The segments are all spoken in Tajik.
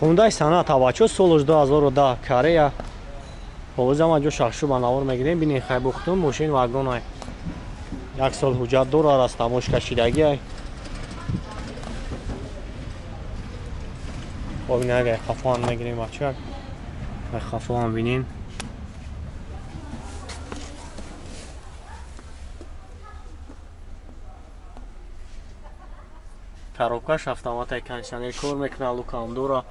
Хундай Соната бачо солш 2010 Корея. Ҳозир ма ҷо шахшу ба навор мегирем, бинен хай бухтум, мошин вагон ай. Як сол ҳуҷҷат дорад, аз тамош кашидагӣ ай. Хоб ин агар хафоам мегирем бачо. Ай хафоам бинен. Коробкаш автоматай кондиционер кор мекунад, лукам дора.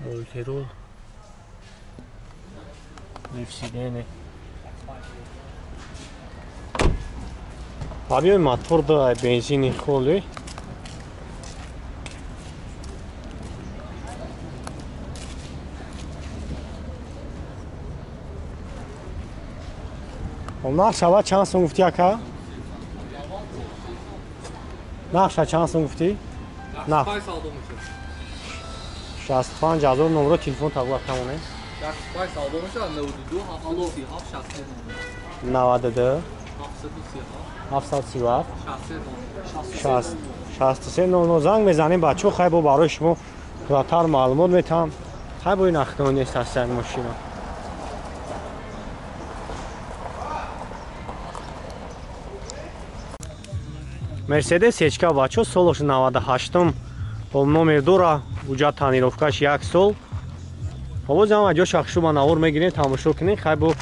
Мультирул. Лифсидене. Объёми мотор да бензини холи. Нарх шава чанд сум гуфтӣ ака? Нархша чанд сум гуфтӣ? Нарх 65 ҳазор. Номро телефон тагу ака монем. 92 737 63 00 занг мезанем бачо, хай бо барои шумо пурратар маълумот метаҳам. Хай бо ин ахтон нест аст мошина. Мерседес ечка бачо солш 98-м номер дора, уҷа тонировкаш як сол. Ҳозир ҳама ҷо шахшу ба навор мегирем, тамошо кунем. Хай бо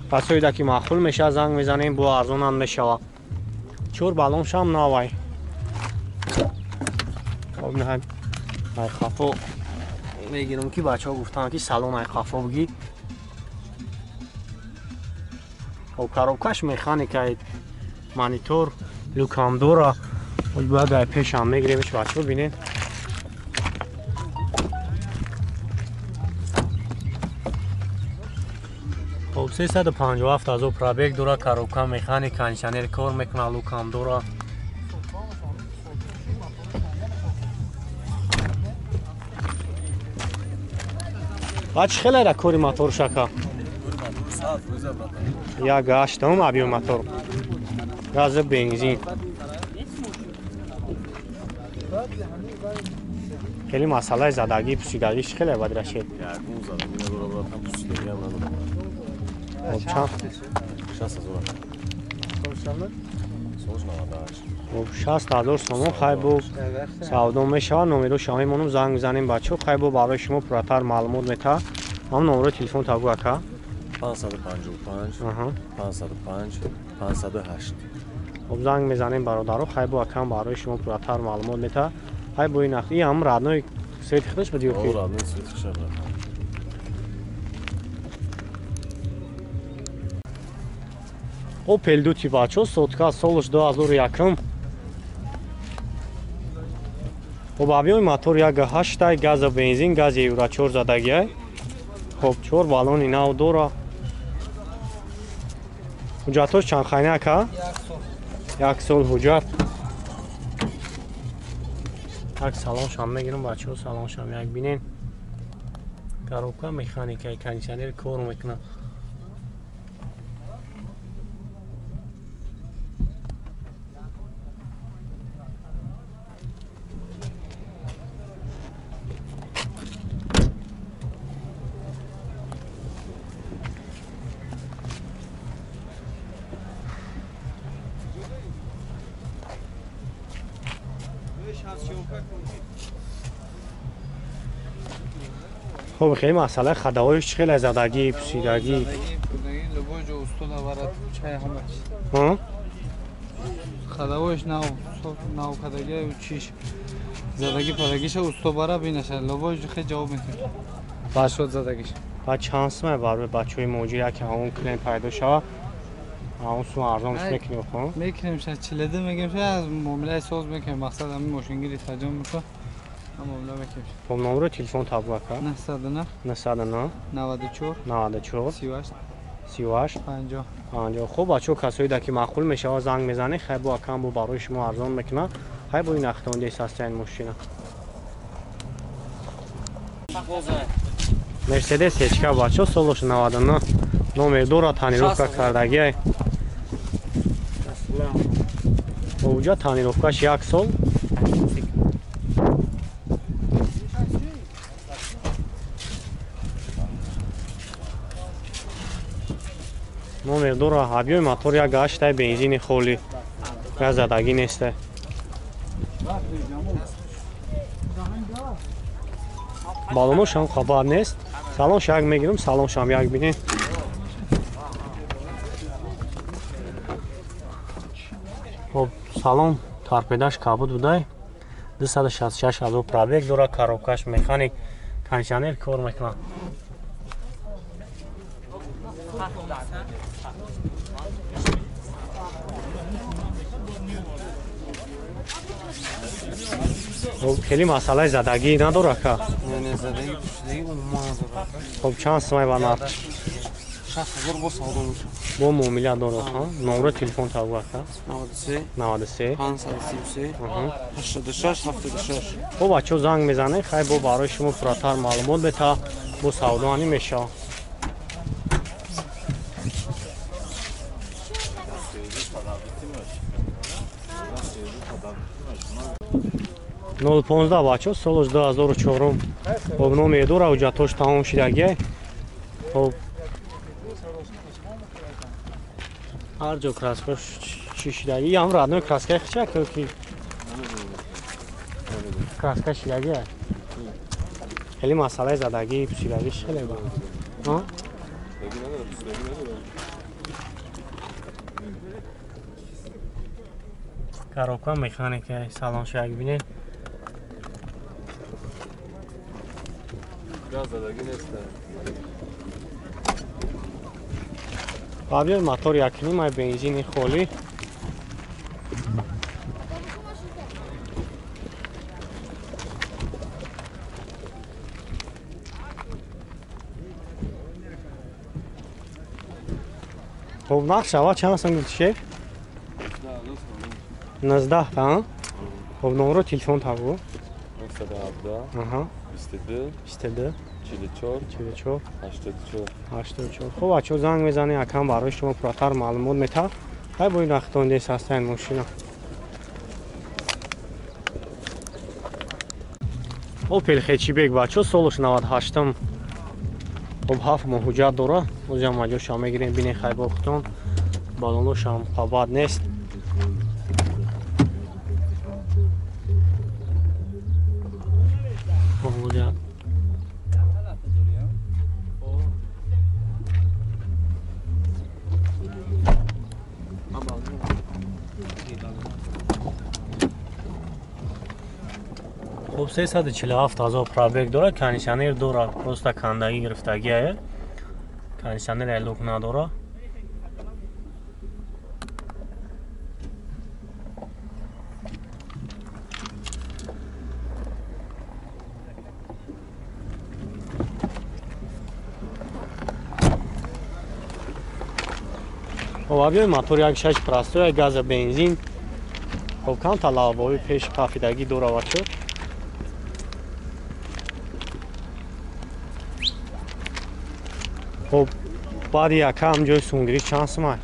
касоида ки маъқул мешавад занг мезанем, бо арзонам мешавад. 4 баллоншам навай. Ай хафо мегирам ки бачаҳо гуфтанд ки салон ай хафо бигӣ. Хоб коробкаш механикай, монитор люкам дора. Бояд ай пешам мегиремш бачаҳо бинед. Хоб 357 ҳазор пробег дора, коробка механик, кондиционер кор мекунад, люкам дора. Баъд чӣ хеле ра кори мотор шака? Як гаштам объём мотор. Газ бензин. Хеле масъалаи задагӣ, пусидагӣ чӣ хеле бад рашед? Ягон задагӣ надора братан, пусидагӣ ҳам надора. Хоб чанд? 60 ҳазор. Солш 98. Хоб 60 ҳазор сомон хай бо савдо мешавад. Номеро шама мемонам, занг мезанем бачо, хай бо барои шумо пурратар маълумот метаҳад. Ҳам номеро телефон тагу ака? 555 505 508. Хоб занг мезанем бародаро, хай бо акам барои шумо пурратар маълумот метаҳад. Хай бо ин нақд и ҳам родной свети худаш буд ё ки? Родной свети худаш братан. Opel Duty бачо, сотка солш 2001. Хоб объёми мотор 1.8, газа бензин, гази Евро 4 задагиай. Хоб 4 баллони нав дора. Ҳуҷҷатош чанд хайна ака? Як сол ҳуҷҷат. Як салоншам мегирам бачаҳо, салоншам як бинен. Коробка механика, кондиционер кор мекунад. Хоб хеле масъалаи хадавоиш чӣ хеле задагӣ, пусидагӣ? Любой ҷо устод аварад чай ҳама чиз. Хадавоиш нав нав кадаги чиш задагӣ падагиша усто бара бинаша любой ҷо хеле ҷавоб метавад. Баъд шуд задагиш. Баъд чанд сумай барои бачаҳои муҳоҷир яке ҳамон клиент пайдо шава, ҳамон сум арзонш мекунем хо? Мекунем ша 42 мегем ша аз муомилаи соз мекунем, мақсад ҳамин мошингири таҷом мекунем. Хоб номеро телефон табу ака? 909 909 94 94 38 38 50 50. Хоб бачаҳо касоида ки маъқул мешавад занг мезанед, хай бо акам бо барои шумо арзон мекунад. Хай бо ин ахтонди састиян мошина. Мерседес ҳечка бачо солош 99 номер дора тонировка кардагиай. Уҷа тонировкаш як сол. Номер дора объёми мотор як гаштай бензини холӣ. Газ задагӣ нестай. Балоношам хабар нест. Салонш як мегирам, салоншам як бинем. Хоб, салон торпедаш кабуд будай. 266 ҳазор пробег дора, коробкаш механик, кондиционер кор мекунад. Хеле масъалаи задагӣ надора ка? Не, задагӣ пушидагӣ умуман надора. Хоб, чанд сумай ба нарх? 60 000 бо савдо мешавад. Бо муомила дорад, ҳа? Номро телефон тавба ка? 93 93 533 86 76. Хоб, бачаҳо занг мезанед, хай бо барои шумо пурратар маълумот бета, бо савдо ани мешавад. Нол 15 бачаҳо, солош 2004. Хоб, номер дора, ҳуҷҷатҳош тамом шидагиай. Хоб, ҳар ҷо краскаш чӣ шидаги? Ям родной краскаи хича ки краска шидагиай. Хеле масъалаи задагӣ, пусидагиш хеле ба. Ҳа? Коробка механика, салонш як бинед. Объёми мотор якним, ай бензини холӣ. Хоб, нарх шава чанд сум гуфти шеф? 19 та. Хоб, номро телефон табу. 917 Аҳа. 22 22 44 44 84 84. Хоб, бачаҳо занг мезанед, акам барои шумо пурратар маълумот метаҳад. Хай бо ин вақтон дес ҳастаян мошина. Опел хечибек бачаҳо солош 98. Хоб, 7 моҳ ҳуҷҷат дора. Озиам маҷошам мегирем, бинед хай бо худтон. Балоношам қабат нест. Хоб, 347 ҳазор пробег дора, кондиционер дора, просто кандагӣ гирифтагиае. Кондиционер айлук надора. Хоб, объёми мотор 1.6 простой, газа бензин. Хоб, камта лавбои пеш қафидагӣ дора бачаҳо. Хоб, баъди якам ҷои сунгирӣ чанд сумай?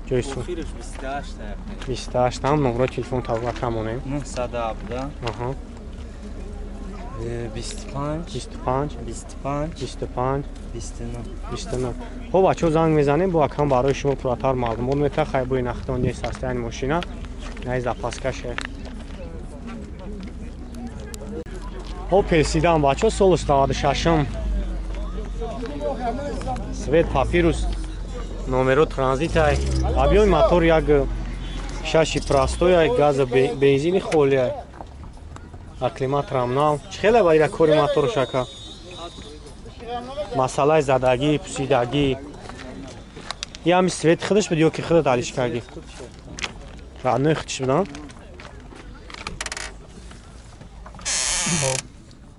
Ҷои сун. Охираш 28 та. 28 там номро телефон тавба камонем. 917 Аҳа. 25 25 25 25 29 29. Хоб, бачаҳо занг мезанем, бо акам барои шумо пурратар маълумот метаҳад. Хай бо ин ахтон нест ҳастаяни мошина. Най запаскаше. Опел седан бачаҳо солош 96. Свет папирус, номеро транзитай. Объёми мотор як шаши простой, газа бензини холиай. Аклиматорам нав. Чӣ хеле ба ира кори моторш ака? Масъалаи задагӣ, пусидагӣ. Ями свет худаш буд ё ки худат алиш кардӣ? Родной худаш буд, а?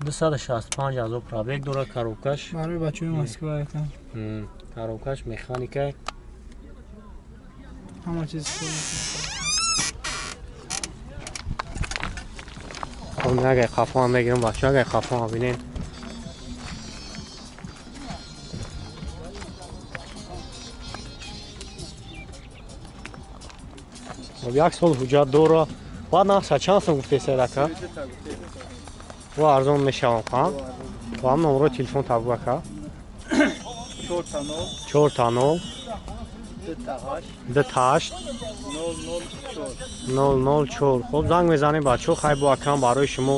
265 ҳазор пробег дора, коробкаш. Барои бачаҳои Москва якам. Коробкаш механика. Ҳама чиз. Хоб, агар қафо ҳам мегирам бачаҳо, агар қафо ҳам бинед. Хоб як сол ҳуҷҷат дора. Баъд нархша чанд сом гуфтесед ака? Ва арзон мешавам, ха? Ва ҳам номерои телефон табгӯ ака. 4 та 0 2 8 0 0 4. Хоб занг мезанем бачаҳо, хай бо акам барои шумо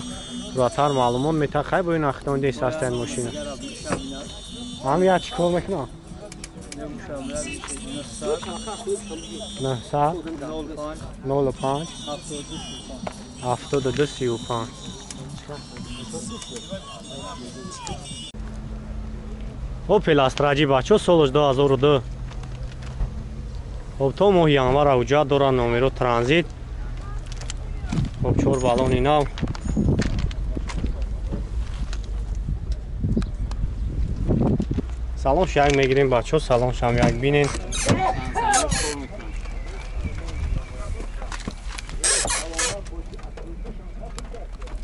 пурратар маълумот метаҳад. Хай бо ин ахтон дест ҳастанд мошина. Ҳам як чӣ кор мекунам? 900 05 72 35. Опел Астра Ҷи бачаҳо солаш 2002. Хоб то моҳи январ ҳуҷҷат дорад, номеро транзит. Хоб 4 баллони нав. Салонш як мегирем бачаҳо, салоншам як бинен.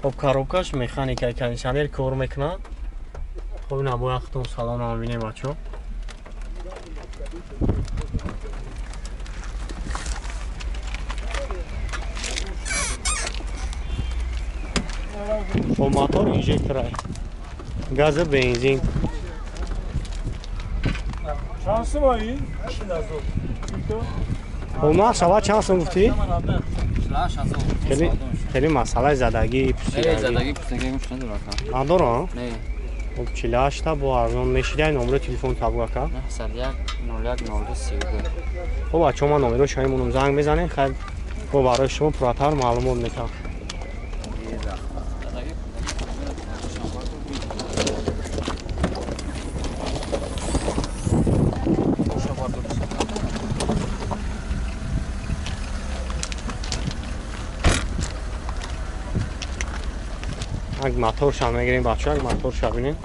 Хоб коробкаш механика, кондиционер кор мекунад. Хоб ина бояд худтон салонам бинем бачаҳо. Хоб мотор инжектор, газа бензин. Хоб нарх шава чанд сом гуфтӣ? Хеле масъалаи задагӣ пусидагӣ надорам. Хоб 48 та бо арзон мешидай. Номерои телефон табгӯ ака. 901 01 02 32. Хоб бачаҳо ман номерои шоҳимонам занг мезанем, хайр бо барои шумо пурратар маълумот метаҳам. Як моторша мегирем бачаҳо, як моторша бинем.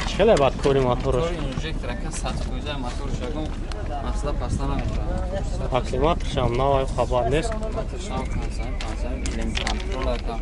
Чӣ хеле бад кори мотораш. Инжектор ака 100% моторша гум масла пасла намешавад. Акклиматоршам навай хабар нест. Моторшам 5 контрол ака.